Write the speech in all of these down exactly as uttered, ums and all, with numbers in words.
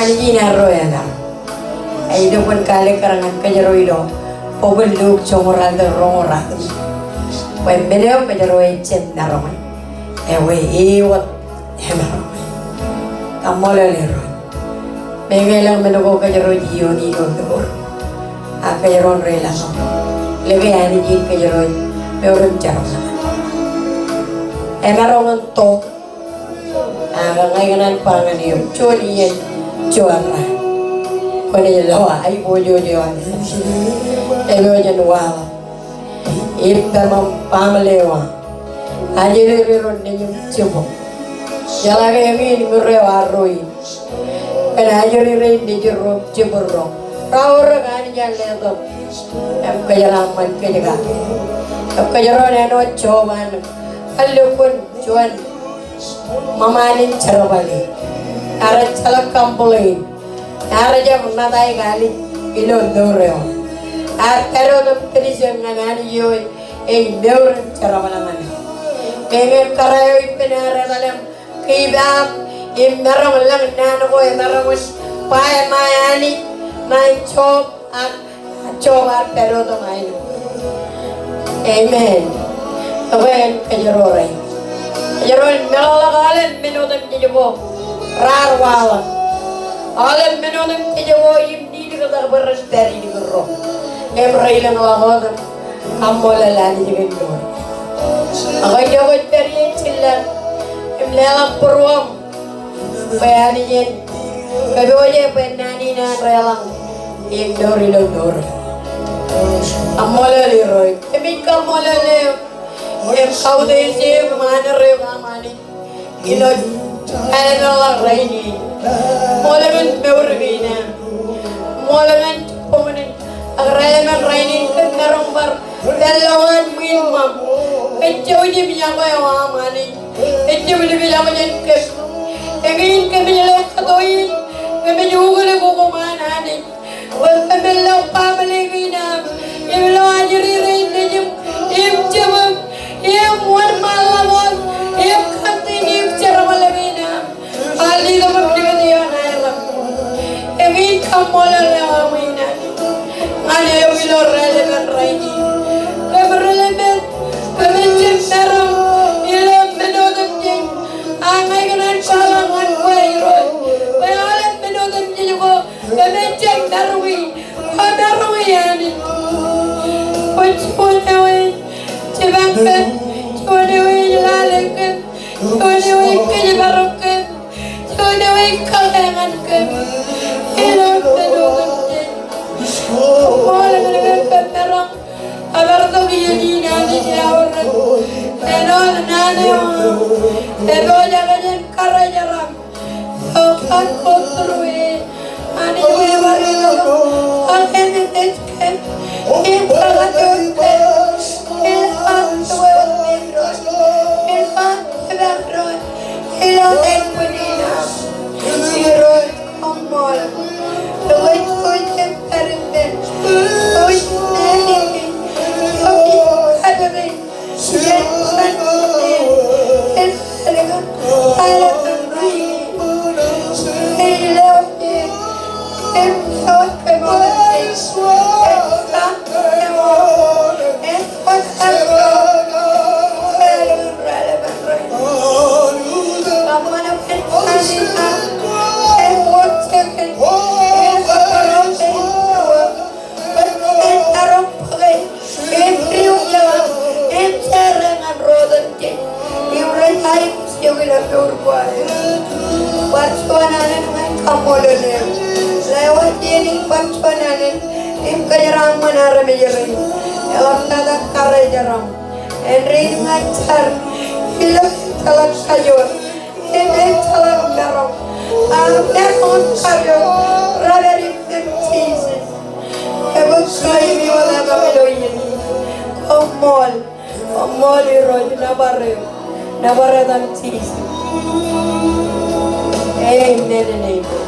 Anij in arro emaroñ. Ej itok bwe en kaalikkar ñan kōjro ilo bok in Luk joñoul ralitōk roñoul ratimjuon. Bwe men eo kōjro ej jab maroñ e, ewi wōt emaroñ e. Kaṃṃoolol Irooj. Meñe elōñ men ko kōjro ej iioon ilo mour, ak kōjro en reilañ ḷọk lōke Anij in kōjro ej mour im jerbal. Emaroñ in tok Ak ña ikōṇaan ba ñan eok, juon iien juon raṇ, kwōnaaj lo aiboojoj eo an Anij epojak in waḷọk ippaṃ im baaṃle eo aṃ. Ajri ro nejūṃ jibūṃ. Jeḷā ke eñin ñūr eo arro in, kōn ajri rein nejūrro im jibūrro, raorōk Anij ear letok im kōjeḷā ṃan kōj kake. Im kōjro āinwōt Job an, ear lukkuun juon ṃōṃaan in jerbale. Ear ejjeḷọk complain. Ear jab ṇa etaik Anij ilo mour eo. Ear pād wōt im pād ijeṇ ñan Anij eo ej mour im jerbal ñan e. Meñe kōrā eo ippān ear etal im give up im maroñ lōñ naan ko emaroñ in ba eṃṃan Anij ṇa Job ak Job ear pād wōt im āinwōt. Amen. Ekwe en kōjro rein, kōjro en meḷọkḷọk aolep men otemjej ko raar waḷọk. Aolep men otemjej ko im nidiktak bwe ren pād inikūrro im reilōñḷọk wōt im kaṃṃoolol Anij kōn mour. Ak ijoko ej pād ie jilak im leḷọk būruōṃ bwe Anij en kōpooje bwe naan in an deḷọñ in mour ilo mour. Kaṃṃoolol Irooj. Kōmij kaṃṃoolol eok im kautiej eok im aner eok aṃ Anij ilo kāālōt eo ḷọk rainin. Ṃool ñan mour kein aṃ. Ṃool ñan jibboñōn in ak raelemen rainin kōm maroñ bar pād lọñiin ṃwiin ṃōṃ. Kōj jouj im yokwe eo aṃ Anij. Ejjab likjab jān kōm. Eñin kōmij lo kōto in, kōmij ukōl koṃ an Anij. Bwe kōmin lo baaṃle kein aṃ im lo ajri rein nejūṃ im jibūṃ im wōnṃaanḷọk wōt im continue jerbal kein aṃ. Bar letok im likūt ioon aerōṃ. Eñin kaṃṃoolol eo aṃ in Anij ñan eok ilo raelepen rainin. Kōm ri-lepen, kōmij jab maroñ ilo men otemjej. Ak ña ikōṇaan kwaḷọk ñan kwe Irooj bwe aolep men otemjej ko kōmij jab maroñi, kwōmaroñi Anij. Kwōn juon eo ej jipañ kōm, juon eo ej lale kōm, juon eo ej kōjparok kōm, juon eo ej kōḷḷā ñan kōm ilo men otemjej. Ṃool ñan kōm, kōm maroñ bar tok iien in Anij eaorōk āinwōt naan eo aṃ epojak jān karijeram. Eo kar go through e, Anij, bwe bar ilo, ak eṃṃan kōm im kōḷḷā kōm im kar go through e, im kar go through e ilo ekwōṇ in aṃ. Irooj, kaṃṃoolol. Irooj, kwōj pād ippān, kwōj pād ippān, kwōj pād ippān. Bwe en maroñ bōke im diwōj ñan ro otemjej im rej aikuj eok ilo mour ko aer. Bar juon alen ña ij kaṃṃoolol eok. Lewōj iien in bar juon alen im kōjeraaṃṃan armej rein. Eḷaptata karijeram. Āindein ña ij jar ilo ejjeḷọk kajoor im ejjeḷọk maroñ. Ak maroñ kajoor rej pād ippān Jisōs. Ekwe, kain eo ej ilo iien in. Koṃṃool, koṃṃool Irooj, nōbar eok, nōbar etaṃ Jisōs. Amen and amen.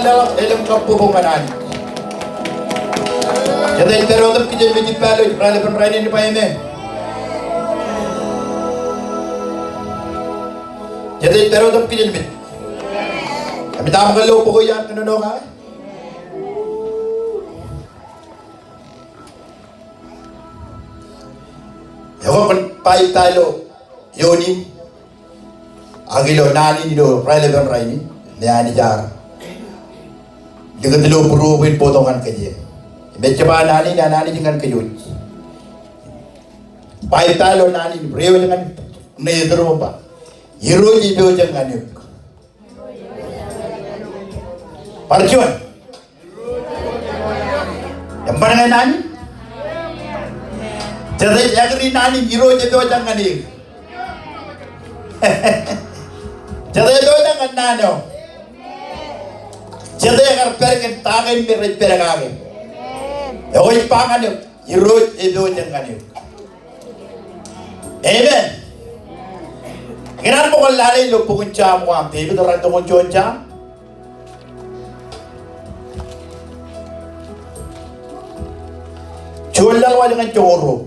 Laḷ elōñ kabbokbok ñan Anij. Jete ej pād wōt im kijenmej ippa ilo raelepen rainin, bar amen. Jete ej pād wōt im kijenmej. Kōmij tōmak ilo bok eo iaan kōnono kake. Ekwe kwōn ba ippa ilo eoon in ak ilo naan in ilo raelepen rainin, me Anij ear likūt ilo būruō bwe en bōktok ñan kōj. Im ej jab ba naan in, an Anij ñan kōj wōj. Ba ippa ilo naan in, reiwōj ñan ṇe etor im ba, Irooj epojak ñan eok. Bar juon. Eṃṃan ñe naan in? Jete ej agree naan in, Irooj epojak ñan eō? Jete epojak ñan naan eo? Jete ekar pād kōn ta kein me rej pād kake? Ekwe ej ba ñan eok, Irooj epojak ñan eō. Amen. Ikōṇaan bwe kwōn lale ilo bok in Sam ko an Devid, raeltok eo juon Sam. Juon laḷ waj ñan joñoul ruo.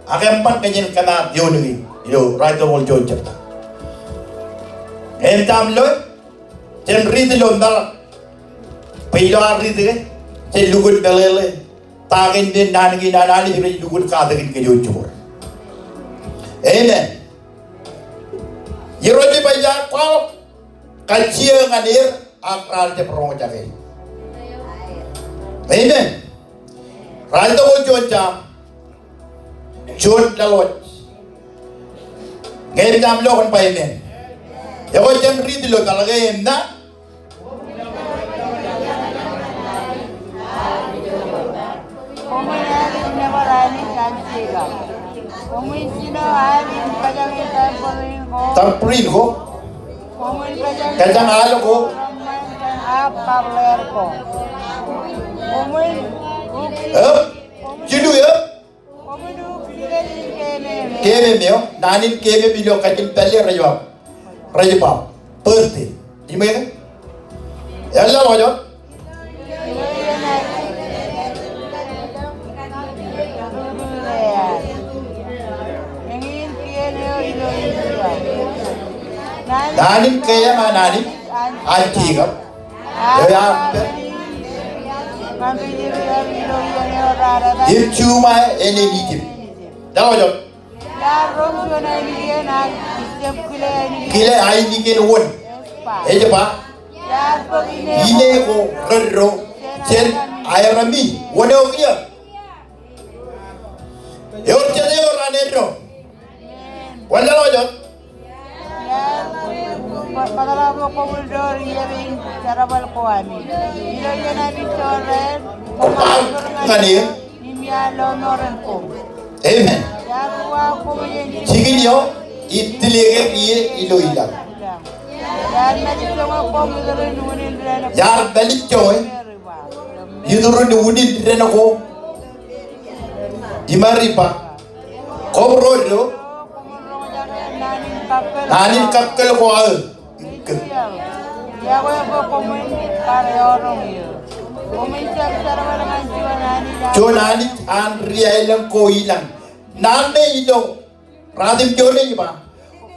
Ak eṃṃan kōjeañ kōmaat eoon kein ilo raeltok eo juon jebta. Im Sam lo, jen riit ilo meḷọk. Bwe ilo ad riit ke, jen lukkuun meḷeḷe ta kein me naan kein an Anij rej lukkuun katakin kōj wōj jibwe. Amen. Irooj ej ba, iar kwaḷọk kajjien ñan er ak raar jab roñjake. Amen. Raeltok eo juon Sam. Juon laḷ waj. Ñe eṃōj aṃ lo kwōn ba amen. Ekwe jen riit ilo meḷọk e im na. Koṃwin ālikin nōbar Anij an Jekob. Koṃwin jino aer in kōjañe tempeḷ in ko. Tempeḷ in ko. Koṃwin kōjañe, kōjañe al ko. Ab kableer ko. Koṃwin uk. Ep. Jilu ep. Keemem eo, naan in keemem ilo kajin pālle rej ba, rej ba, birthday. Im eo, eo laḷ waj wōt. Naan in keemem an Anij an Jekob. Eo ear pād im juṃae ānen Ijipt. Laḷ waj wōt. Kile ainikien wōn. Ej ba, ine ko reddo jān aerami. Wōn eo kiiō? Ewōr jet eo raar eddo. Wōn laḷ waj wōt. Koṃ ba ñan e, amen. Jikin eo ij tile kōm ie ilo ilañ. Iar mālejjoñe iturin unin dān ko im bar ba, koṃ ro eddo. Naan in kakkōl ko aō. Juon Anij an ri aelōñ ko ilañ. Naan ṇe ilo ratimjuon ej ba,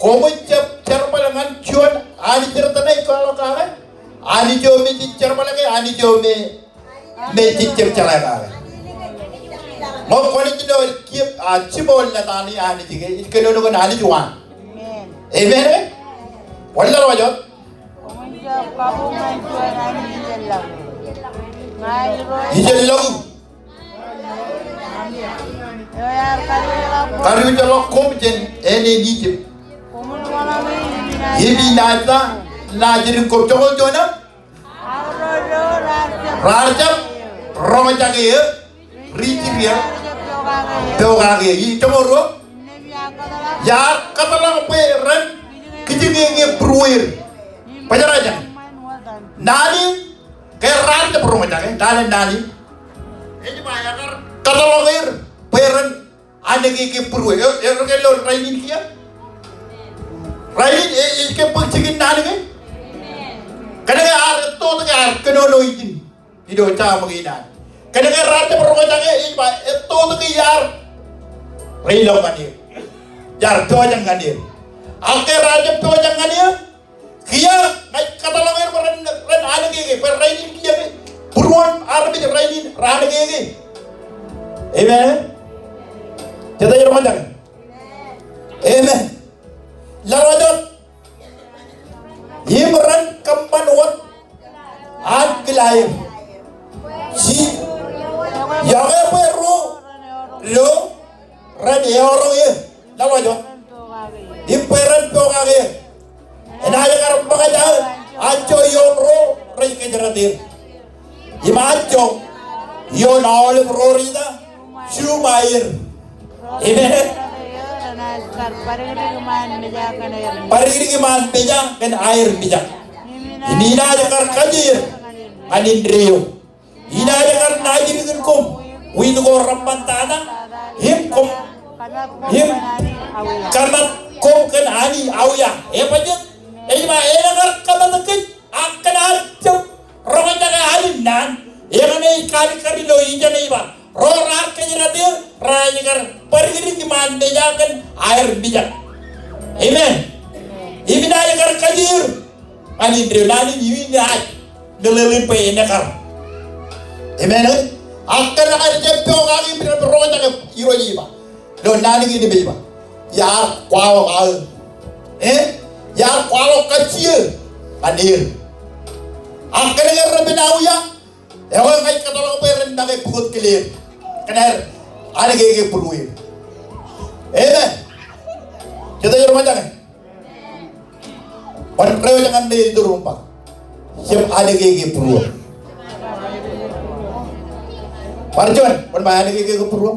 koṃij jab jerbal ñan juon anij rej tōn ej kwaḷọk kake, anij eo me jej jerbal ke anij eo me, me jej jab jeḷā kake. Ñe kwōnaaj lo kiiō, a, jimọọl lōta ṇe Anij ke, ij kōnono kōn Anij waan. Amen ke? Wōn laḷ waj wōt. Ijellọkū. Kariwōjḷọk koṃ jān ānen Ijipt. Im inaaj ta, inaaj dik koṃ joñoul juon eo. Raar jab roñjake eō ri Israel pokake eō. Joñoul ruo. Iar kōtḷọk bwe ren kijiñe ñe būrueir. Bōjrak jān naan in ke raar jab roñjake, naan in, naan in. Ej ba ekar kōtḷọk er bwe ren anōke ke būrueir. Ewōr ke lo rainin kiiō? Rainin, e, ej ke bōk jikin naan ke? Kōnke ear etto Ke ear kōnono ijin ilo Sam kein an. Kōnke raar jab roñjake, ej ba ettoutōk iar reilọk ñan er. Iar pojak ñan er. Ak ke raar jab pojak ñan er, kiiō ña ij kōtḷọk er bwe ren, ren ānōkeke, bwe rainin kiiō ke būruon armej rainin raar ānōkeke. Amen. Jete ej roñjake? Amen. Laḷ wōt. Im ren kōṃṃan wōt an kila er. Ij, iọkwe bwe ro, ro ren eọroñ er. Laḷ wōt. Im bwe ren pokake er. Enaaj kar ṃōkaj aō, aō ioon ro rej kōjdat er. Im aō ioon aolep ro rej ta, juṃae er. Amen. Bar kiddik iṃaan meja kōn aer mijak. Im inaaj kar kaje er ñan indeeo. Inaaj kar naaj jidik in koṃ wit ko reṃṃan tata, im koṃ, im kōmat koṃ kōn Anij auja. Ebajjek, ej ba en kar kōmat kōj, ak kōn aō jab roñjake alen naan, eñin ej kalikkar ilo ijeṇe ej ba, ro raar kōjdat er, renaaj kar bar kiddik iṃaan meja kōn aer mijak. Amen. Im inaaj kar kaje er ñan indeeo, naan in inaaj meḷeḷein bwe en ekkar. Amen, e? Ak kōn aer jab pokake im rej roñjake, Irooj ej ba, ilo naan kein im ej ba, iar kwaḷọk aō, e? Iar kwaḷọk kajjien ñan er. Ak kōnke repen auja, ekwe ña ij kōtḷọk bwe ren make pukot kile er kōn aer ānōkeke būrueir. Amen. Jete ej roñjake? Bar rewōj ñan nejiṃ im ba, jab ānōkeke būruō. Bar juon, kwōn ba ānōkeke būruō.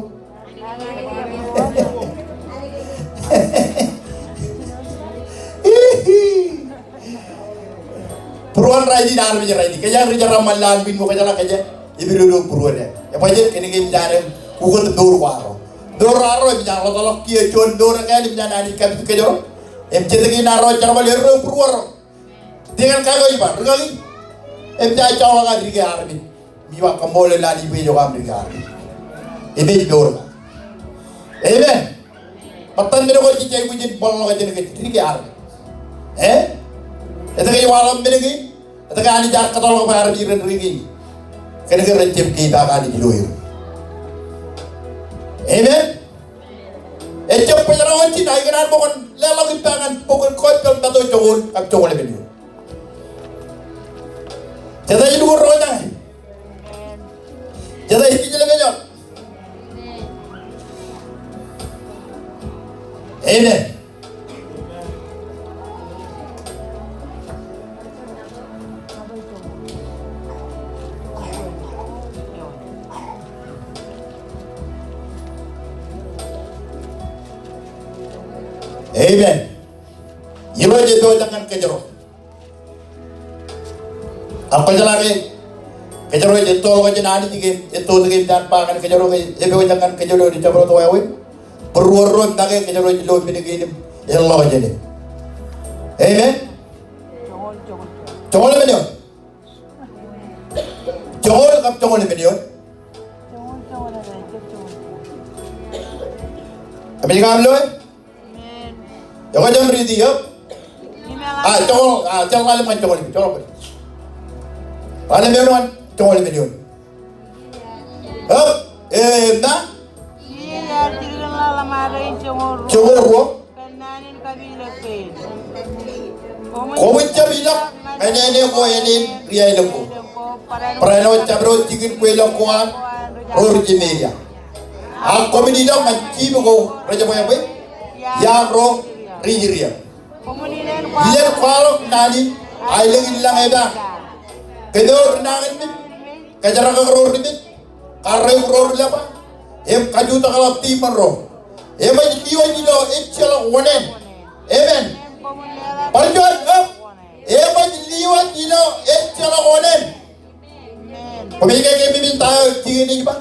Būruon rainin, armej rainin. Kōjeañ ri jeraaṃṃan ḷọk ṃwiin ṃōk, kōjeañ, kōjeañ. Im ilo būruon e. Ebajjek, kōnke eṃōj an ukōt mour ko arro. Mour arro, eṃōj an ḷotḷọk kiiō juon mour ekāāl, eṃōj an Anij kapit kōjro. Im jet kein arro jerbal erro būruorro. Ij kar kake ej ba, rikaki, eṃōj an joḷọk aō dike armej. Im ij ba kaṃṃoolol Anij bwe ej eo aṃ dike armej. Im ej mour eo. Amen. Ṃōttan men ko jej aikuj in ṃōḷḷọk jān kōj, dike armej. E? Etke ej waḷọk men kein? Etke Anij ear kōtḷọk bwe armej ren dike? Kōnke ren jab kepaak Anij ilo er. Amen. Ejjab bōjrak wōt ijin, ikōṇaan bwe kwōn leḷọk ippān bok in Gospel Matu joñoul, kab joñoul emān eoon. Jete ej lukkuun roñjake? Jete ej kijeḷ emān eoon? Amen. Amen. Irooj ej pojak ñan kōjro. Ak kwōjeḷā ke kōjro ej ettoḷọk jān Anij ke ettoutōk eṃōj an ba ñan kōjro ke ej pojak ñan kōjro ilo jabdewōt wāween. Būruorro im make kōjro ej lo men kein im eḷḷọk jāne. Amen. Joñoul emān eoon. Joñoul kab joñoul emān eoon. Kōmij kab loe? Ekwe jab riiti, yep. A, joñoul, a, joñoul ḷalem ñan joñoul, joñoul. Ḷalem eoon ñan joñoul emān eoon. Yep. E, na? Joñoul ruo. Koṃij jab ilọk ñan āne ko ānen ri aelōñ ko. Barāinwōt jabdewōt jikin kweilọk ko an ro ri Jemeria. Ak koṃwin ilọk ñan jipḷaak ko rej bwebwe, iaan ro ri Israel. Ilen kwaḷọk naan in aelōñ in lañ epaak. Kōmour ri nañinmej, kōjerakak ro ri mej, karreoik ro ri leba, im kajutakḷọk tiṃoṇ ro. Eṃōj lewōj ilo ejjeḷọk oṇāān. Amen. Bar juon, ep. Eṃōj lewōj ilo ejjeḷọk oṇāān. Koṃij ke, ke eṃōj ta eo jikin ej ba?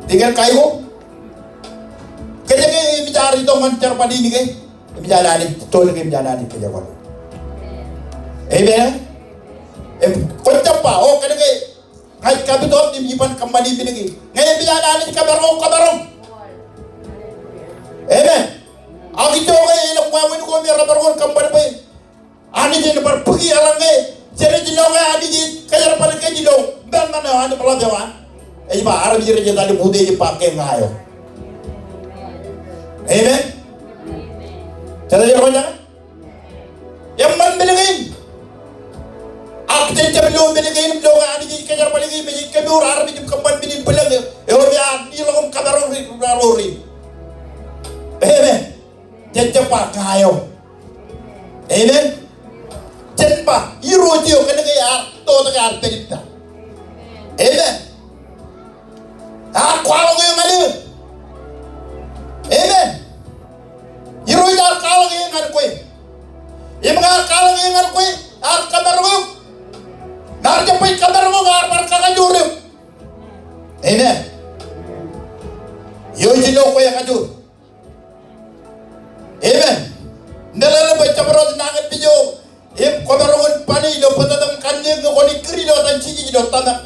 Jikin kai ko. Kōjro ke eṃōj ar itok ñan jerbal in ke, eṃōj an Anij, tōl ke eṃōj an Anij kōjerbal. Amen. Im Kōj kapitōk im iban kōṃṃani men kein. Ñe eṃōj an Anij kōperoñ, kōperoñ. Amen. Ak ijo ke elōñ wāween ko me reperoñ kōṃṃan bwe Anij en bar bōki eḷaññe jenaaj lo ke Anij ej kōjerbal kōj ilo eṃṃan eo an ḷap eo an. Ej ba armej rej etal im utiej im ba ke ña eo. Amen. Jete eo ej ba? Eṃṃan men kein. Ak jen jab lo men kein im lo ke Anij ej kōjerbal kōj im ej kōmour armej im kōṃṃan men in bwilōñ eo. Eo me ear leḷọk im kōperoñ ri, ri, ri. Amen. Jen jab ba ña eo. Amen. Jen ba Irooj eo kōnke ear tōtōk ear pād ippa. Amen. Ear kwaḷọk eō ñan eō. Amen. Irooj ear kwaḷọk eō ñan kwe. Im ñe ear kwaḷọk eō ñan kwe, ear kōmaroñ eok. Ñe ear jab baj kōmaroñ eok, ear bar kakajoor eok. Amen. Eo ej lo kwe ekajoor. Amen. Meḷeḷe bwe jabdewōt nañinmej eo im kwōmaroñ in bane ilo bōtōktōk im kanniōk ñe kwōnaaj kūr ilo etan Jisōs ilo tōmak.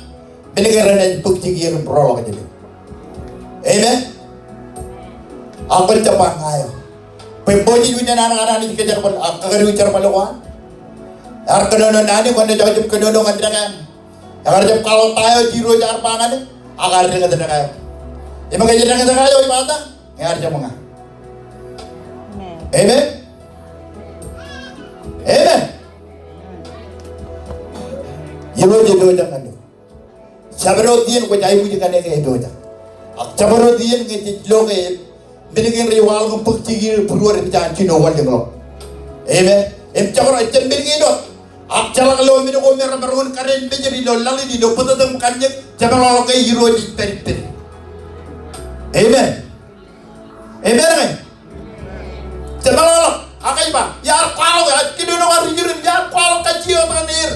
Men kein renaaj bōk jikier im roḷọk jān eok. Amen. Ak kwōn jab ba ña eo. Bwe Moses unin an, an Anij kōjerbal, ak kakadu jerbal eo an. Ear kōnono naan eo, kwōn jab kōnono ñan dekā eo. Ekar jab kwaḷọk ta eo Irooj ear ba ñan e, ak ear deñōt dekā eo. Im ke ej deñōt dekā eo ej ba ta, ñe ear jab ña. Amen. Amen. Amen. Irooj epojak ñan eok. Jabdewōt iien kwōj aikuj kaṇe ke epojak. Ak jabdewōt iien ñe jej lo ke men kein rej waḷọk im bōk jikier būruod ipjaan jino wanlōñḷọk. Amen. Im jabdewōt, ejjab men kein wōt. Ak jeḷak lo men ko me remaroñ in kōrā in mejed ilo laḷ in ilo bōtōktōk im kanniōk, jemeḷọkḷọk ke Irooj ej pād ippād. Amen. Amen ñe? Jemeḷọkḷọk, ak ej ba, iar kwaḷọk, ak kōnono ñan ri Israel, iar kwaḷọk kajjioñ ñan er.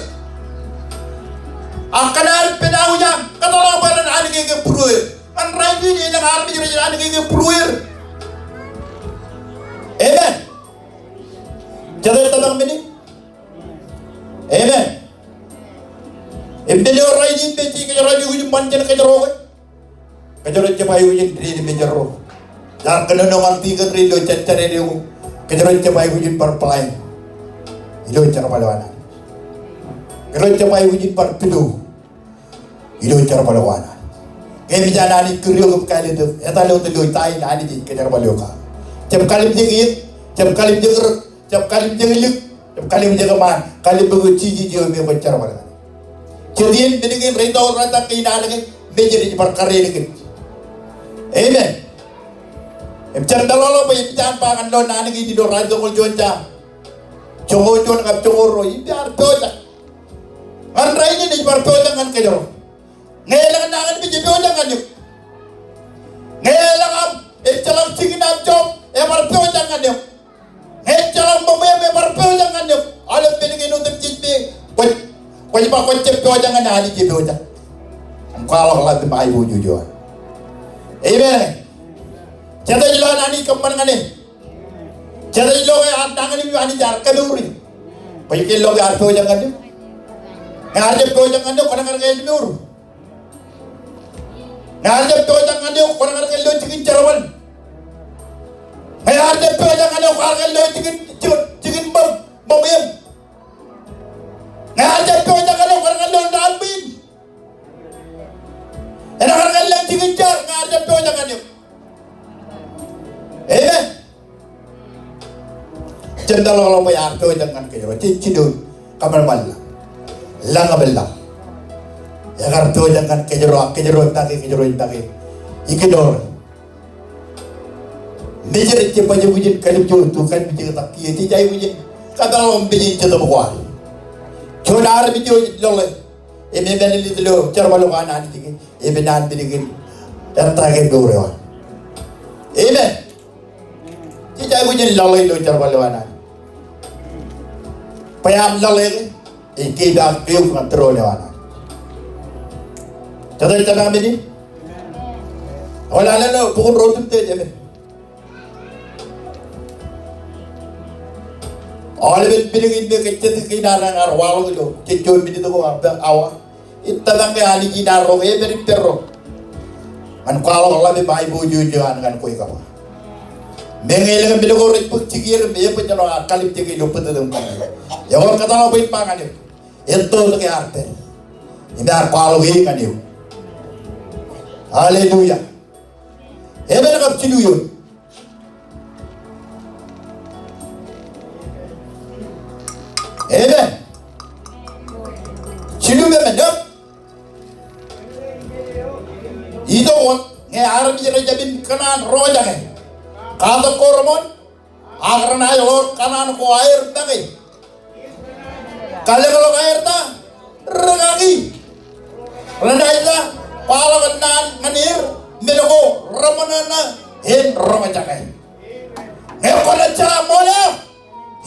Ak kōn an pād aō iaan, kōtḷọk bwe ren anke ke būrueir. Ñan rainin elōñ armej rej anke ke būrueir. Amen. Jete tōmak men in? Amen. Im men eo rainin me ej kōjro aikuj in ṃan jān kōjro ke. Kōjro jab aikuj in dein mejed ro. Iar kōnono ñan tikōn ro ilo jejjere eo. Kōjro jab aikuj in bar flying ilo jerbal eo an Anij. Kōjro jab aikuj in bar pillow ilo jerbal eo an Anij. Ke eṃōj an Anij kūr eok im kāālōt eok, etal wōt ilo ta in Anij ej kōjerbal eok. Jab kalimjek eō, jab kalimjek rōk, jab kalimjek lik, jab kalimjek ṃaan, kalimjek Jisōs eo me kwōj jerbal ñan e. Jet iien men kein rej tōl rej tōl ke inaaj ke, mejed ej bar karijer kōj. Amen. Im jen meḷọkḷọk bwe eṃōj an ba ñan lo naan kein ilo Raij Joñoul juon, joñoul juon kab joñoul ruo, im bar pojak. Ñan rainin ej bar pojak ñan kōjro. Ñe elōñ nañinmej epojak ñan eok. Ñe elōñ aṃ ejjeḷọk jikin aṃ job, ebar pojak ñan eok. Ñe ejjeḷọk ṃōṃ eṃ, ebar pojak ñan eok. Aolep men kein otemjej me kwōj, kwōj ba kwōj jab pojak ñan e, Anij epojak. Im kwaḷọk ḷap im aiboojoj eo an. Amen. Jete ej lo an Anij kōṃṃan ñan e? Jete ej lo ke ear nañinmej Anij ear kōmour e? Bwe ej lo ke ear pojak ñan eok. Ñe ear jab pojak ñan eok, kwōnaaj kar ke ej mour. Ñe ear jab pojak ñan eok, kwōnaaj kar ke ilo jikin jerbal. Ñe ear jab pojak ñan eok, kwōnaaj kar ke ilo jikin, jikin, jikin ṃōṃ, ṃōṃ eṃ. Ñe ear jab pojak ñan eok, kwōnaaj kar ke ilo naan ṃwiin. Enaaj kar ke ilo jikin jar, ñe ear jab pojak ñan eok. Amen. Jen meḷọkḷọk bwe ear pojak ñan kōjro. Jej jino kōṃanṃan lañ, lañ im lañ. Ekar pojak ñan kōjro, ak kōjro ej make, kōjro ej make. Ignore. Mejed ej jab aikuj in kallimjek, kallimjek tok kiiō, jej aikuj in kōpeḷḷọk mejān Jetōb ko ad. Juon armej eo ej loḷe im emālōtlōt ilo jerbal eo an Anij ke, im naan men kein ettā ke mour eo an. Amen. Jej aikuj in loḷe ilo jerbal eo an Anij. Bwe aṃ loḷe ke, ej kepaak eok ñan tūroon eo an Anij. Jete ej tōmak men in? Ewōr lale ilo bok in Ro Timothy ej, amen. Aolepen men kein me kōjjitōk kein an ear waḷọk ilo jejjo minit ko, awa. Ej tōmak ke Anij in ear roñ, ej pād ippārro ñan kwaḷọk ḷap im aiboojoj eo an ñan kwe kab ña. Meñe elōñ men ko rej bōk jikier im ebajjeḷọk, ak kallimjeke ilo bōtōktōk in kaṇe. Ekwe kōtḷọk bwe in ba ñan eok, etto ke ear pād im ear kwaḷọk e ñan eok. Hallelujah. Amen kab jilu eoon. Amen. Jilu emān eo. Itok wōt ñe armej rej jab in kōṇaan roñjake katak ko reṃoṇ, ak renaaj ḷoor kōṇaan ko aer make. Kalōkḷọk aer ta? Rikaki. Renaaj ta? Kwaḷọk naan ñan er men ko reṃōṇōṇō en roñjake. Ñe kwōnaaj jeḷā ṃool eo,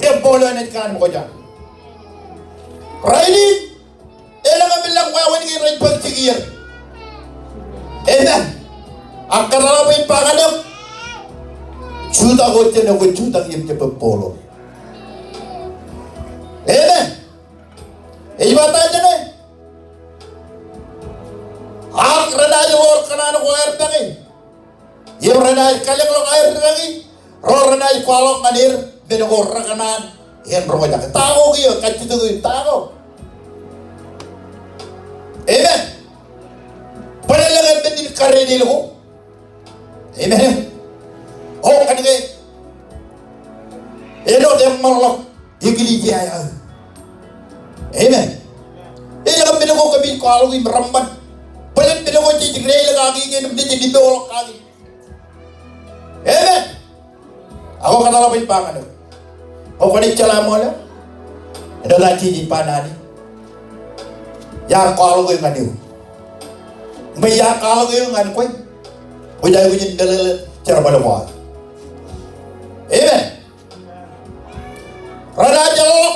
im ṃool eo enaaj kōṇaan ṃōkaj. Rainin, elōñ im elōñ wāween kein rej bōk jikier. Amen. Ak kōtḷọk bwe in ba ñan eok, jutak wōt jān eok, jutak im jab bōk ṃool eo. Amen. Ej ba ta jāne? Ak renaaj ḷoor kōṇaan ko aer make. Im renaaj kalōkḷọk aer rikaki, ro renaaj kwaḷọk ñan er men ko rekōṇaan en roñjake. Ta ko kiiō, kajjitōk eo, ta ko? Amen. Bōlen lōñ men in kadedeḷọk ko. Amen. O kōnke āinwōt eṃṃanḷọk eklejia eo aō. Amen. Elōñ men ko kōmij kwaḷọk im reṃṃan. Bōlen men ko jej deḷọñ kaki kein im jej liṃoḷọk kaki. Amen. Ak kwō kōtḷọk bwe in ba ñan eok, ñe kwōnaaj jeḷā ṃool eo, āinwōt an Jisōs ba naan in, iar kwaḷọk eō ñan eō. Im bwe iar kwaḷọk eō ñan kwe, kwōj aikuj in meḷeḷe jerbal ko aō. Amen. Renaaj jeḷọk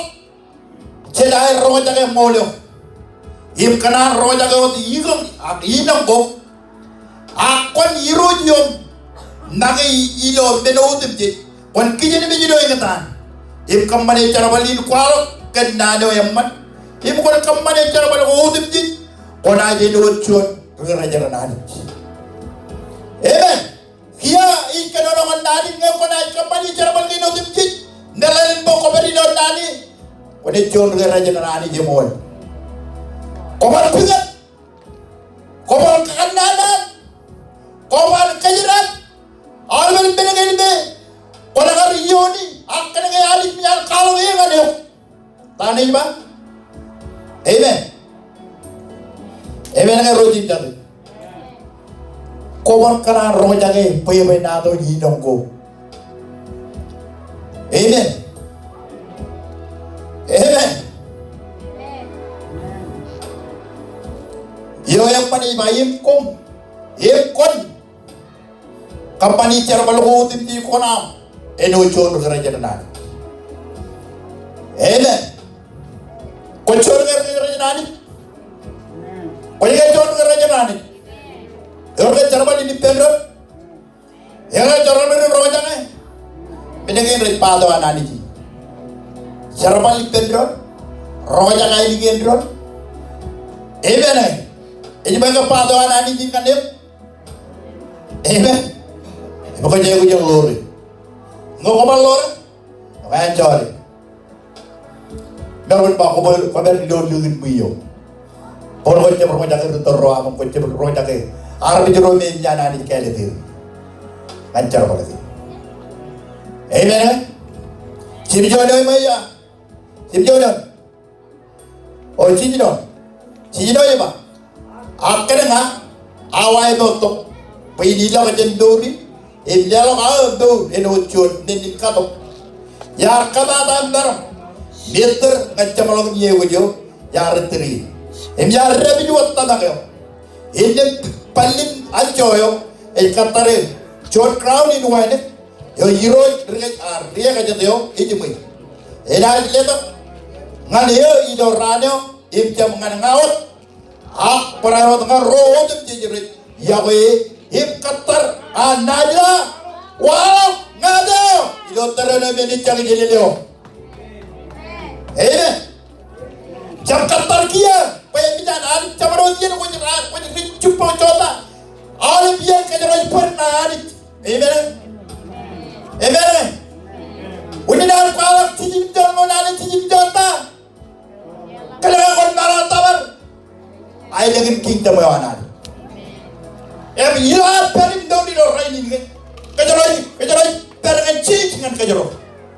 Jeḷā aer roñjake ṃool eo im kōṇaan roñjake wōt ikōṃ ak inōṃ koṃ. Ak kwōn irooj ioṃ make ilo men otemjej. Kwōn kijenmej ilo eñtaan im kōṃṃane jerbal in kwaḷọk kōn naan eo eṃṃan. Im kwōn kōṃṃane jerbal ko otemjej, kwōnaaj āinwōt juon ri kōrejeraṇ Anij. Amen. Kiiō ij kōnono ñan naan in, ñe kwōnaaj kōṃṃani jerbal kein otemjej, meḷeḷein bwe kwōpād ilo naan in, kwōnaaj juon ri kōrejeraṇ Anij eṃool. Kwōban pukot, kwōban kakōnnaan, kwōban kōjdat, aolepen men kein me kwōnaaj kar iiooni, ak kōnke Anij ear kwaḷọk e ñan eok. Ta ṇe ej ba? Amen. Amen ñe ro jejjate. Kwōban kōṇaan roñjake bwebwenato inōṃ ko. Amen. Amen. Eo eṃṃan ej ba im koṃ, im kwōn kōṃṃani jerbal ko otemjej, kwōn aṃ āinwōt juon ri kōrejeraṇ Anij. Amen. Kwōj juon ri kōrejeraṇ Anij. Kwōj ke juon ri kōrejeraṇ Anij. Ewōr ke jerbal in ippān doon? Ewōr ke jerbal in roñjake? Men kein rej ba tok an Anij. Jerbal ippān doon, roñjake ainikien doon. Amen. Ej ba ke ba tok an Anij in ñan eok. Amen. Im kwōj aikuj in ḷoore. Ñe kwō bar ḷoore, ñe ej jọọle. Meḷeḷein ba kwō bar, kwō bar ilo lukkuun ṃwiio. Bwe kwō jab roñjake ri tōl ro aṃ, kwō jab roñjake armej ro me eṃōj an Anij kāālōt er ñan jerbal kein. Amen. Jimjuon eo ṃwiia. Jimjuon eo. O, jiljino. Jiljino ej ba, ak kōn ña, awa eo tok, bwe in ilọk jān mour in, im leḷọk aō mour āinwōt juon men in katok. Iar kōmaat aṃ meram, im ettōr ñan jeṃḷọkin iiō eo, iar ettōr ie. Im iar dāpij wōt tōmak eo. Innām bōlen anjọ eo, ej kōttare juon crown in wānōk, eo Irooj ri kōj, a, ri ekajet eo ejiṃwe. Enaaj letok ñan eō ilo raan eo, im jab ñan ña wōt, ak barāinwōt ñan ro otemjej rej yokwe e, im kōttar an naajla waḷọk ñāāt eo ilo tōre ṇe men in jekjek eo. Amen. Jab kōttar kiiō bwe eṃōj Anij jabdewōt iien kwōj, kwōj ri jibboñ jota. Aolep iien kōjro ej bōd ṇa Anij. Amen. Amen. Unin an kwaḷọk jijin jota, Anij jijin jota. Kōnke kwōn maroñ tōpar aelōñ in kingdom eo an Anij. Im ilo ad pād im doon ilo rainin ke, kōjro ej, kōjro ej pād ñan jeje ñan kōjro.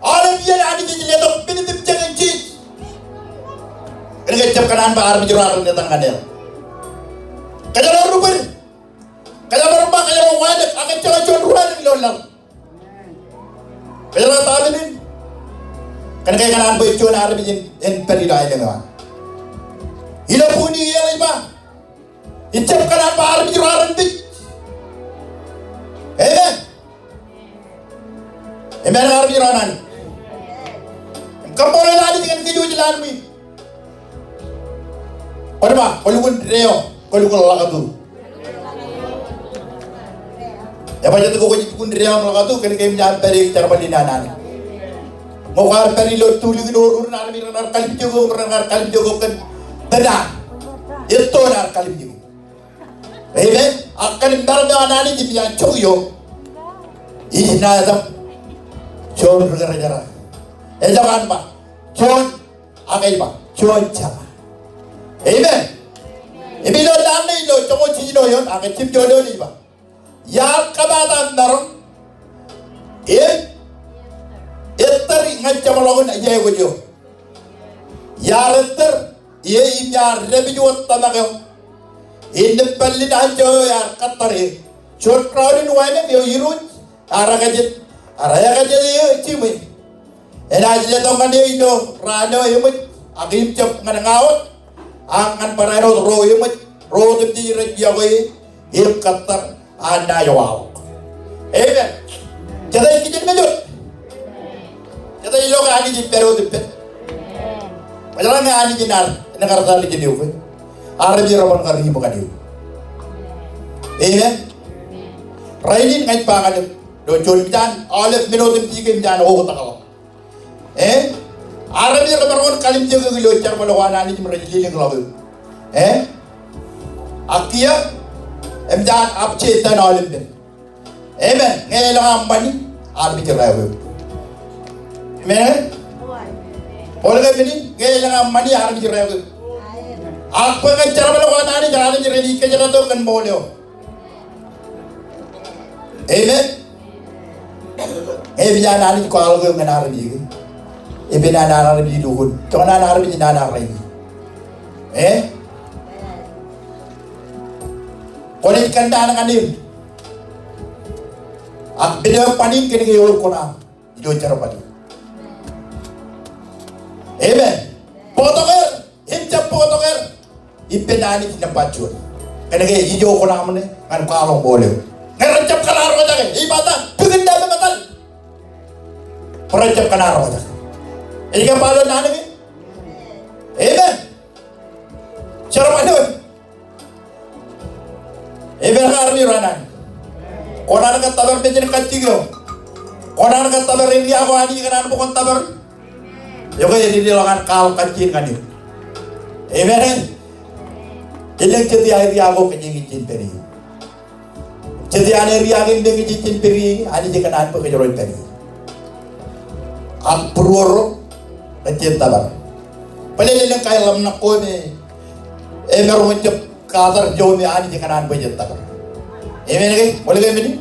Aolep iien Anij ej letok men in jekjek in jeje. Kōnke ejjab kōṇaan bwe armej ro ar etan ñan eḷap. Kōjro ri bōd. Kōjro ri bōd, kōjro wānōk, ak ejjeḷọk juon ri wānōk ilo laḷ. Kōjro ta men in. Kōnke kōṇaan bwe juon armej in, in pād ilo aelōñ eo an. Ilo bok in Eñejeḷ ej ba, ejjab kōṇaan bwe armej ro ar ipej. Amen. Amen, armej ro an Anij. Im kaṃṃoolol Anij kōn kōj wōj lowaan ṃwiin. Kwōn ba, kwō lukkuun deeo, kwō lukkuun ḷakatu. Ebajjeet ko kwōj lukkuun deeo im ḷakatu, kōnke eṃōj an pād eok jerbal in an Anij. Ñe kwaar pād ilo tulikin oror in, armej renaaj kalimjek eok, renaaj kalimjek eok kōn pād an. Etto enaaj kalimjek eok. Amen. Ak kōn maroñ eo an Anij im iaan jokwe eo, ij naaj etal juon ri kōrā jera. Ejjab an ba juon, ak ej ba juon jema. Amen. Im ilo lowaan ṇe ilo joñoul jiljino eoon, ak ej jimjuon eoon ej ba, iar kōmaat aṃ maroñ im ettōr ñan jeṃḷọkin aikuj eo. Iar ettōr ie im iar dāpij wōt tōmak eo. Innām pāllin anjọ eo ear kōttar ie. Juon crowd in wānōk eo irooj ear ekajet, ear ekajet ie jiṃwe. Enaaj letok ñan e ilo raan eo eṃōj, ak im jab ñan ña wōt, ak ñan barāinwōt ro eṃōj, ro otemjej rej yokwe e, im kōttar. An naaj waḷọk. Amen. Jete ej kijenmej wōt? Jete ej lo ke Anij ej pād wōt ippān? Kwōjeḷā ñe Anij enaaj, enaaj kar etal ijin eok ke, armej ro rej kar iṃōk ñan eok. Amen. Rainin ña ij ba ñan eok, ilo juon, eṃōj an aolep men otemjej ke eṃōj an oktakḷọk. Eh? Armej rej maroñ in kalimjek eok ilo jerbal ko an Anij im rej lelōñḷọk eok. Eh? Ak kiiō, eṃōj an upside down aolep men. Amen. Ñe elōñ aṃ ṃani, armej rej aikuj. Amen. Ṃool ke men in, ñe elōñ aṃ ṃani, armej rej aikuj. Ak bwe ñan jerbal ko an Anij, armej rej kōjdat eok kōn ṃool eo. Amen. Eṃōj an Anij kwaḷọk eok ñan armej ke, epen an armej lukkuun, joñan an armej nana rainin. Eh? Kwōnaaj kōnnaan ñan eō. Ak men eo eṃṃan in kōnke eor kuṇaaṃ ilo jerbal in. Amen. Bōktok er im jab bōktok er ippān Anij nōṃba juon. Kōnke ijo kuṇaaṃ ṇe ñan kwaḷọk ṃool eo. Ñe rej jab kōṇaan roñjake, ej ba ta, bōk ṇe im etal. Bwe rej jab kōṇaan roñjake. Ej ke ba ilo naan kein? Amen. Jerbal eo. Amen, armej ro an Anij. Kwōn kōttōpar mejān kajjik eo. Kwōn kōttōpar area ko Anij kōṇaan bwe kwōn tōpar. Eo ke ededeḷọk an kwaḷọk kajjien ñan eok. Amen. Elōñ jet ia area ko kōjeañ ijin pād ie. Jet ia an area kein me kōjeañ ijin pād ie, Anij ekōṇaan bwe kōjro ej pād ie. Ak būruō ro, kōjeañ tōpar. Bōlen elōñ kaeḷap ṇe ko me emaroñ in jab katak ijo me Anij ekōṇaan bwe jen tōpar. Amen ke? Ṃool ke men in?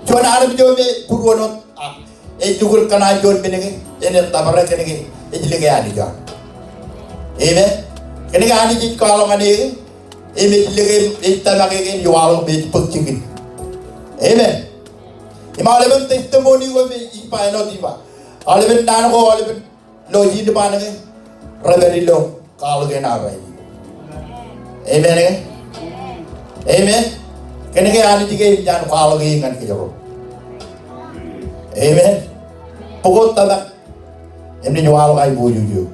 Juon armej eo me būruon wōt, ak ej lukkuun kōṇaan juon men ke, enaaj tōpar kōnke ej lōke Anij eo an. Amen. Kōnke Anij ej kwaḷọk ñan e ke, im ej lōke, ej tōmak e ke, im ej waḷọk im ej bōk jikin. Amen. Im aolepen testimony ko me ij ba āinwōt ij ba, aolepen naan ko, aolepen lo jin ba ṇe ke, rej pād ilo kwaḷọk in an rainin. Amen ke? Amen. Kōnke Anij ke eṃōj an kwaḷọk e ñan kōjro. Amen. Bwe kwōj tōmak im naaj waḷọk aiboojoj eok.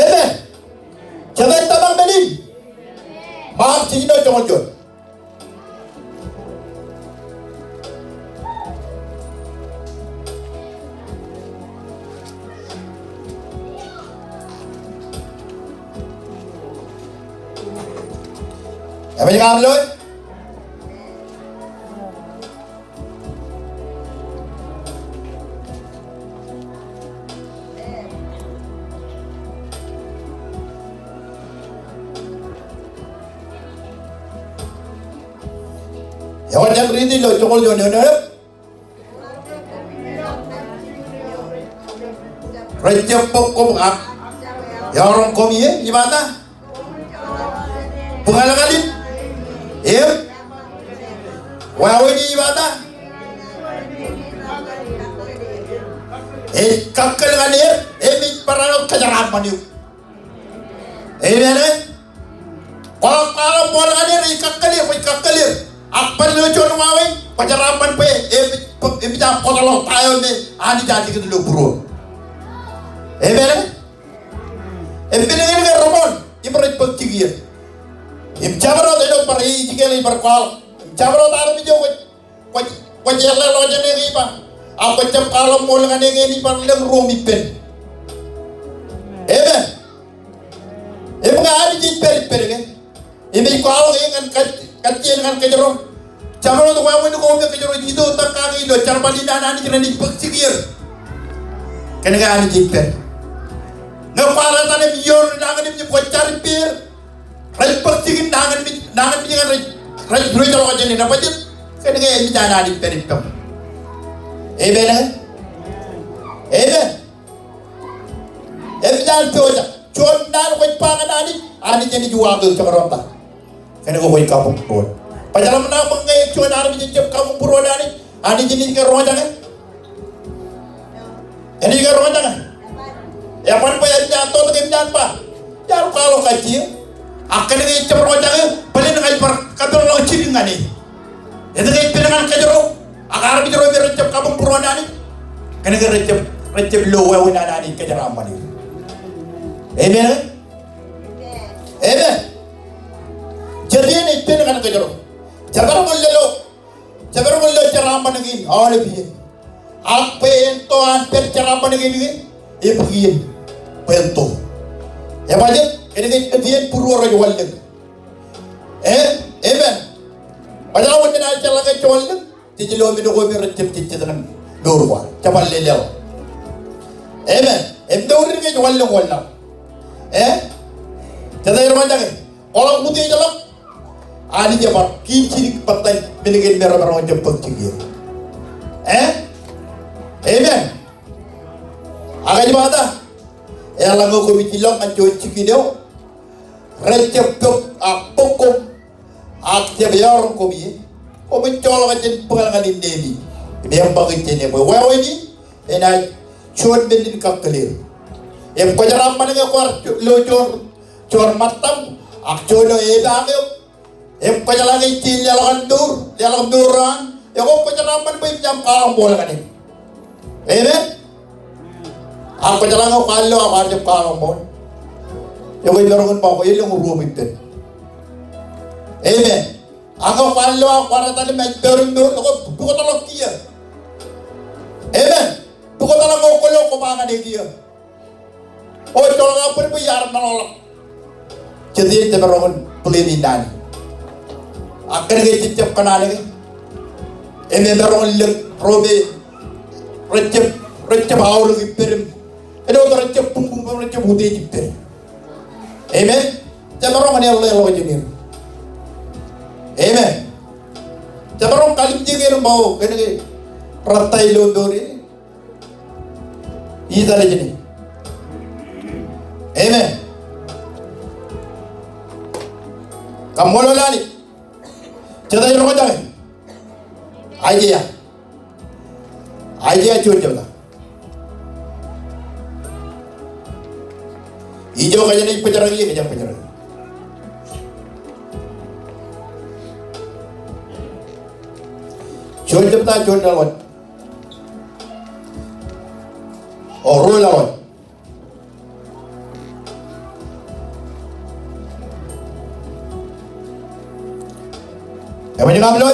Amen. Jete ej tōmak men in? Ṃaak jiljino joñoul juon. Eṃōj, kaamloe. Ewōr jān riiti ilo joñoul juon eoon. Rej jab bōk koṃ ak eọroñ koṃ ie, ij ba ta? Bōk ḷọkḷọk im wāween ie, ij ba ta? Ej kakkōl ñan er, im ej bar aō kōjeraaṃṃan eok. Amen, e? Kwaḷọk, kwaḷọk ṃool ñan er, ij kakkōl er, kwōj kakkōl er. Ak bar ilo juon wāween, kwōjeraaṃṃan bwe, e, e, ej jab kōtḷọk ta eo me Anij ear likūt ilo būruō. Amen, e? Im men kein ke reṃool, im rej bōk jikier. Im jabdewōt ilo bar Isikeel ej bar kwaḷọk. Im jabdewōt armej eo kwōj Kwōj, kwōj eḷḷā ḷọk jān e ke ij ba. Ak kwōj jab kwaḷọk ṃool ñan e ke ej bar lōñ ruo im ippān. Amen. Im ñe Anij ej pād ippād ke, im ej kwaḷọk e ñan kajjien, kajjien ñan kōjro. Jabdewōt wāween ko me kōjro ej itok kake ilo jerbal in an Anij renaaj bōk jikier. Kōnke Anij ej pād. Ñe kwaar etal im iioon nañinmej im kwōj jar ippāer. Rej bōk jikin nañinmej, nañinmej ñan rej, rej, rej ḷọk jān e, rej bajjek. Kōnke eṃōj an Anij pād ippām. Amen, e? Amen. Eṃōj an pojak. Juon naan kwōj ba ñan Anij, Anij enaaj uwaak eok jekdọọn ta. Kōnke kwōj kabuñbūruon. Bajjek ḷọk ṇa bwe ñe juon armej ej jab kabuñbūruon Anij, Anij enaaj ke roñjake? Enaaj ke roñjake? Eban bwe enaaj totok im enaaj ba, iar kwaḷọk kajjien. Ak kōnke ejjab roñjake, bōlen ña ij bar kapeḷḷọk jidik ñan e. Etke ej pād ñan kōjro, ak armej ro me rejjab kabuñbūruon Anij? Kōnke rejjab, rejjab lo wāween an Anij kōjeraaṃṃan er. Amen. Amen. Jet iien ej pād ñan kōjro. Jemaroñ in lelo. Jemaroñ in lo jeraaṃṃan kein aolep iien. Ak bwe en to an pād jeraaṃṃan kein ke, ebōk iien bwe en to. Ebajjek, kōnke ej jet iien būruō rej wanlōñ. E? Amen. Bajjek wōt men ear jeḷā ke ej wanlōñ. Jej lo men ko me rejjab jejjet ñan mour ko aṃ. Jab lelōñ. Amen. Im mour in ke ej wanlōñ wanlaḷ. E? Jete ro jake. Kwaḷọk utiej ḷọk. Anij ebar kiil jidik ṃōttan men kein me remaroñ in jab bōk jikier. E? Amen. Ak ij ba ta? Eḷaññe koṃij ilọk ñan juon jikin eo, rejjab bōk, a, bōk koṃ, ak jab eọroñ koṃ ie, koṃij joḷọk jān bōkḷọk ñan inneemi im eṃṃakūt jān e bwe wāween in enaaj juon men in kakkōl er. Im kōjeraaṃṃan ñe kwaar lo juon, juon ṃōttam, ak juon eo epaak eok, im kwōjeḷā ke ej leḷọk an mour, leḷọk mour eo an, ekwe kwōjeraaṃṃan bwe enaaj kwaḷọk ṃool ñan e. Amen. Ak kwōjeḷā ñe kwaar lo, kwaar jab kwaḷọk ṃool, ekwe emaroñ in ba kwōj lōñ ruo im ippān. Amen. Ak ñe kwaar lo, kwaar etal im ej pād im mour, ekwe pukotḷọk kiiō. Amen. Pukotḷọk ñe kwōlo, kwō ba ñan e kiiō. O, joḷọk aō bōd bwe iar meḷọkḷọk. Jet iien jemaroñ in blame e naan in. Ak kōnke ejjab kōṇaan ke, im emaroñ in lōñ ro me rejjab, rejjab aorōk ippād im āinwōt rejjab buñbuñ, rejjab utiej ippād. Amen. Jemaroñ in eḷḷā ḷọk jān er. Amen. Jemaroñ kalimjek er im ba, o, kōnke rōttan ilo mour e, ij etal jān e. Amen. Kaṃṃoolol Anij. Jete eo roñjake? Aiseia. Aiseia juon jebta. Ijo kōjeañ ej bōjrak ie, kōjeañ bōjrak ie. Juon jebta, juon ḷọk wōt. O, ruo ḷọk wōt. Eṃōj, kaamloe?